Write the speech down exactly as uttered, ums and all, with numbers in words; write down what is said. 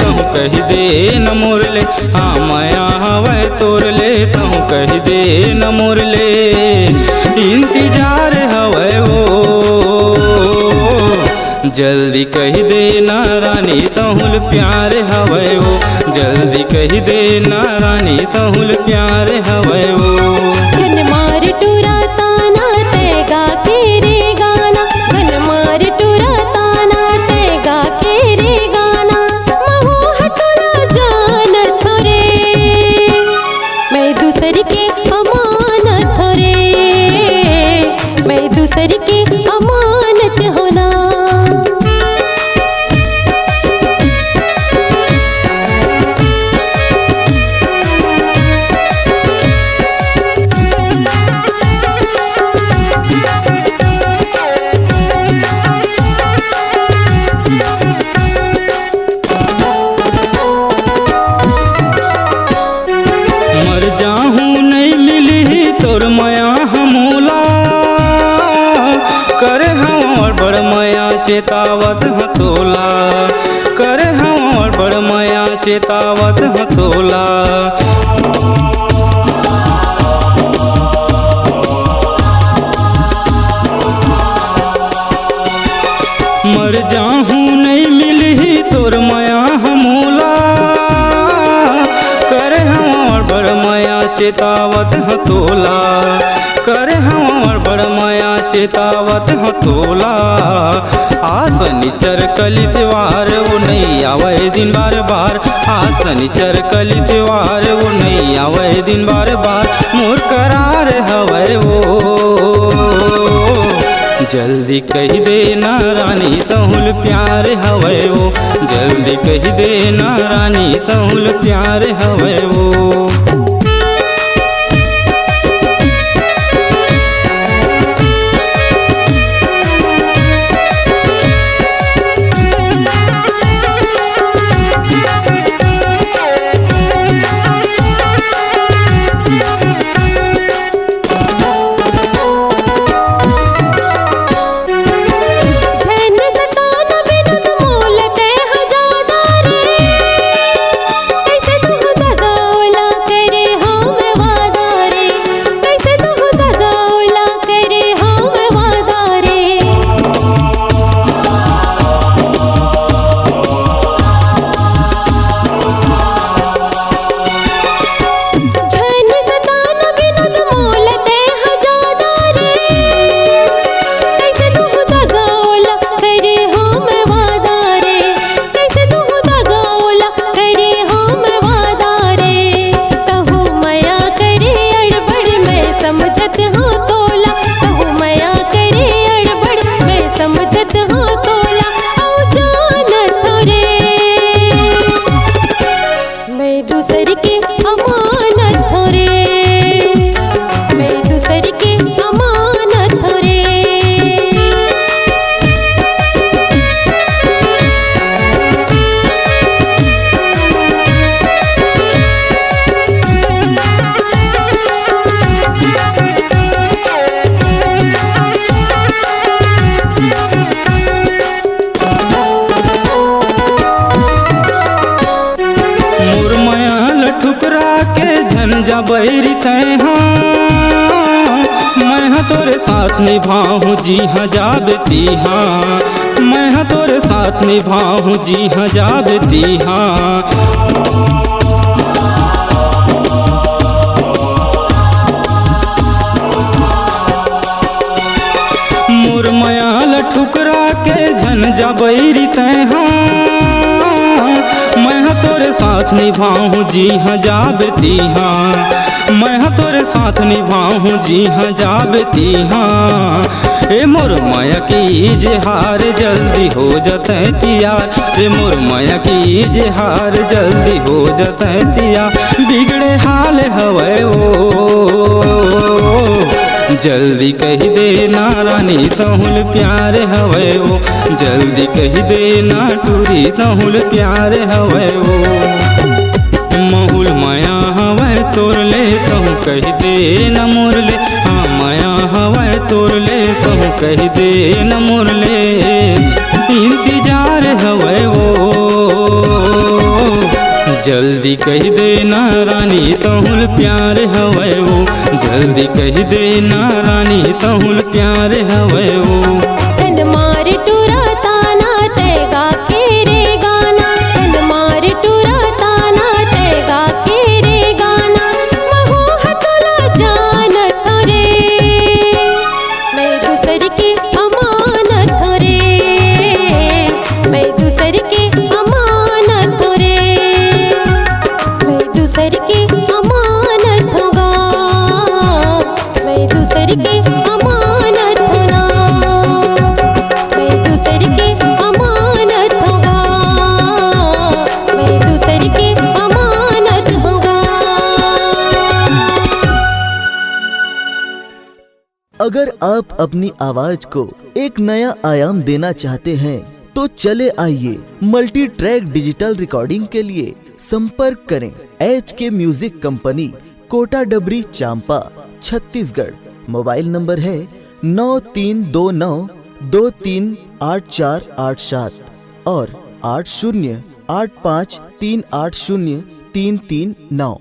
तहूँ कहि दे न मोर ले, हाँ मया हवय तोर ले, तहूँ कहि दे न मोर ले, इंतजार हवय ओ। जल्दी कहि दे ना रानी तहूँ ल प्यार हवय ओ, जल्दी कहि दे ना रानी तहूँ ल प्यार हवय ओ। झन मार टूरा ताना तैं गा के रे गाना, झन मार टूरा ताना तैं गा के रे गाना, महूँ ह तोला जानत हों रे। मैं दूसर के अमानत हों रे, मैं दूसर के अमानत हों ना। मर जाहूँ नइ मिलही तोर मया ह मोला, करे हवं अब्बड़ मया चेतावत हं तोला, करे हवं अब्बड़ मया चेतावत हं तोला। मर जाहूँ नइ मिलही तोर मया ह मोला, करे हवं अब्बड़ मया चेतावत हं तोला, करे हवं अब्बड़ मया चेतावत हं तोला। आ सनिचर कल इतवार ओ नइ आवय दिन बार बार, आ सनिचर कल इतवार ओ नइ आवय दिन बार बार, मोर करार हवय ओ। जल्दी कहि दे ना रानी तहूँ ल प्यार हवय ओ, जल्दी कहि दे ना रानी तहूँ ल प्यार हवय ओ। झन सता न बिनोद मोला तैं ह जादा रे, कइसे तुहूँ दगा ओला करे हवं वादा रे, कइसे तुहूँ दगा ओला करे हवं वादा रे। झन सता न बिनोद मोला तैं ह जादा रे, कइसे तुहूँ दगा ओला करे हवं वादा रे, कइसे तुहूँ दगा ओला करे हवं वादा रे। तहूँ मया करे अड़बड़ मैं समझत हवं तोला, तहूँ मया करे अड़बड़ मैं समझत हवं तोला, अउ जानत हवं रे। मैं दूसर के अमानत हों रे, मैं दूसर के अमानत हों रे। मोर मया ल ठुकरा के झन जा बइरी तैं हा, मैं ह तोरे साथ निभाहूँ जी हाँ जाबे तिहाँ, मैं ह तोरे साथ निभाहूँ जी हाँ जाबे तिहाँ। मोर मया ल ठुकरा के झन जा बइरी तैं हा, मैं ह तोरे साथ निभाहूँ जी हाँ जाबे तिहाँ, मैं ह तोरे साथ निभाहूँ जी हाँ जाबे तिहाँ। ए मोर मया के इजहार जल्दी हो जा तैं तियार, ए मोर मया के इजहार जल्दी हो जा तैं तियार, बिगड़े हाल हवय ओ। जल्दी कहि दे ना रानी तहूँ ल प्यार हवय ओ, जल्दी कहि दे ना टूरी तहूँ ल प्यार हवय ओ। महूँ ल मया हवय तोर ले तहूँ कहि दे ना मोर ले, हाँ मया हवय तोर ले तहूँ कहि दे ना मोर ले, इंतजार हवय ओ। जल्दी कहि दे ना रानी, तहुल प्यार हवय वो। जल्दी कहि दे ना रानी, तहुल प्यार हवय वो। ठंड मार टुरा ताना, तै गा के रे गाना। ठंड मार टुरा ताना, तै गा के रे गाना। महू ह तोला जानत हौं रे, मैं दूसर के अमानत हौं रे। मैं दूसर के अमानत हौं रे, मैं दूसर के अमानत हौं गा। मैं दूसर के अमानत हौं ना, मैं दूसर के अमानत हौं गा। मैं दूसर के अमानत हौं गा। अगर आप अपनी आवाज को एक नया आयाम देना चाहते हैं, तो चले आइए मल्टी ट्रैक डिजिटल रिकॉर्डिंग के लिए संपर्क करें। एच के म्यूजिक कंपनी, कोटा डबरी, चांपा, छत्तीसगढ़। मोबाइल नंबर है नौ तीन दो नौ दो तीन आठ चार आठ सात और आठ शून्य आठ पाँच तीन आठ शून्य तीन तीन नौ।